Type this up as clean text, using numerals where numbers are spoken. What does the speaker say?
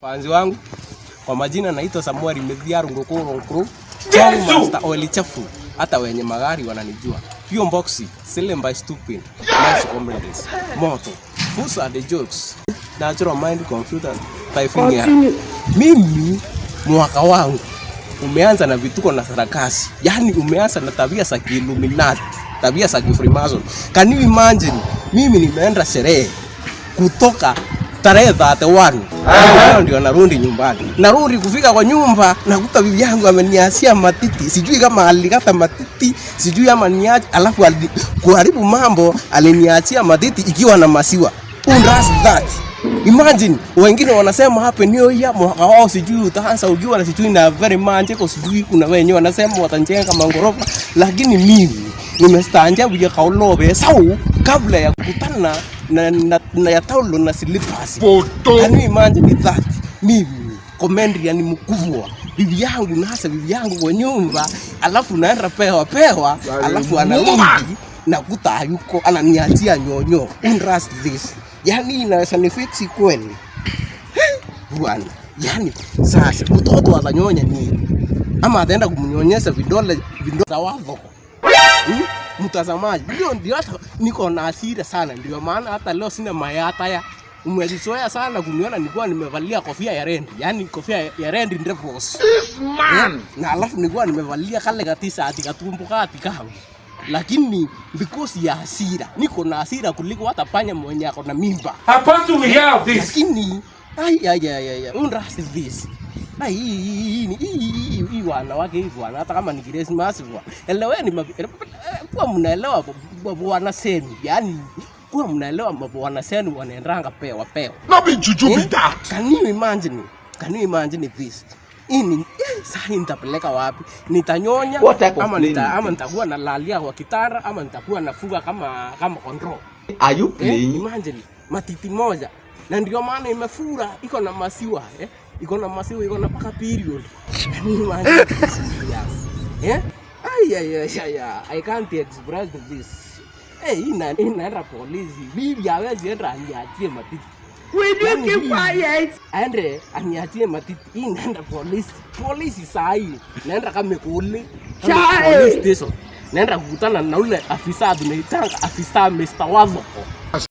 Fans wangu, kwa majina naitwa Samuel Mithiaru Ngukuru Nkuru, Master Oil Chafu, hata wenye magari wananijua. Pure Boxy, Silimba Stupid, Nice Comrades, Moto, Fools and the Jokes, Natural Mind Computer, Typhoon. Mimi mwaka wangu umeanza na vituko na sarakasi, yaani umeanza na tabia za Illuminati, tabia za Freemason. Can you imagine? Mimi nimeenda sherehe kutoka tarehe 31, leo ndio narudi nyumbani. Narudi kufika kwa nyumba, nakuta bibi yangu ameniachia matiti, sijui kama alikata matiti, sijui ama niache, alafu kuharibu mambo, aliniachia matiti ikiwa na maziwa. Who does that? Imagine wengine wanasema happy new year, mwaka wao sijui utaanza ukiwa na sijui na very magic, sijui kuna wenye wanasema watajenga mangorofa, lakini mimi nimestaajabu ya kaulobe sau kabla ya kukutana na ya taulo na slippers. Can you imagine that? Mimi comedian mkubwa, bibi yangu, nasa bibi yangu kwa nyumba, alafu naenda pewa pewa, alafu anarudi nakuta hayuko, ananiachia nyonyo. Who does this? Yani inaweza ni fix kweli bwana? Yani sasa mtoto atanyonya nini? Ama ataenda kumnyonyesha vidole vidole za wavo? Mtazamaji, ndio hata niko na hasira sana, ndio maana hata leo sina mayata ya umejizoea sana kuniona nilikuwa nimevalia kofia ya rendi, yani kofia ya rendi ndefu. This man. Na alafu nilikuwa nimevalia kale katisa ati katumbo kati kawe, lakini because ya hasira, niko na hasira kuliko hata panya mwenye ako na mimba. Apostle, we hear of this. Lakini ai ai ai ai, unrust this. Ai, hii hii hii wanawake hii bwana, hata kama ni Christmas bwana, eleweni, kuwa mnaelewa bwana senu, yani kuwa mnaelewa mabwana senu wanaendanga pewa pewa. No be juju be Eh? that. Can you imagine? Can you imagine this? Hii sasa nitapeleka wapi? Nitanyonya What type of ama nita, plane is ama nitakuwa nalalia kwa kitanda ama nitakuwa nafuga kama kondoo. Are you Eh, playing? imagine matiti moja, na ndio maana imefura, iko na maziwa, eh? Iko na maziwa, iko na paka period. Can you imagine this? Yeah. Eh? Ay, ay, ay, ay, ay. I can't express this. Eh, hii inaenda polisi. Bibi hawezi enda aniachie matiti. Will you Yani keep hii- quiet? Aende aniachie matiti. Hii inaenda polisi. Polisi saa hii. Naenda kama kule. Kama Chai. police station. Naenda kukutana na ule afisa tunaitanga afisa Mr. Wazoko.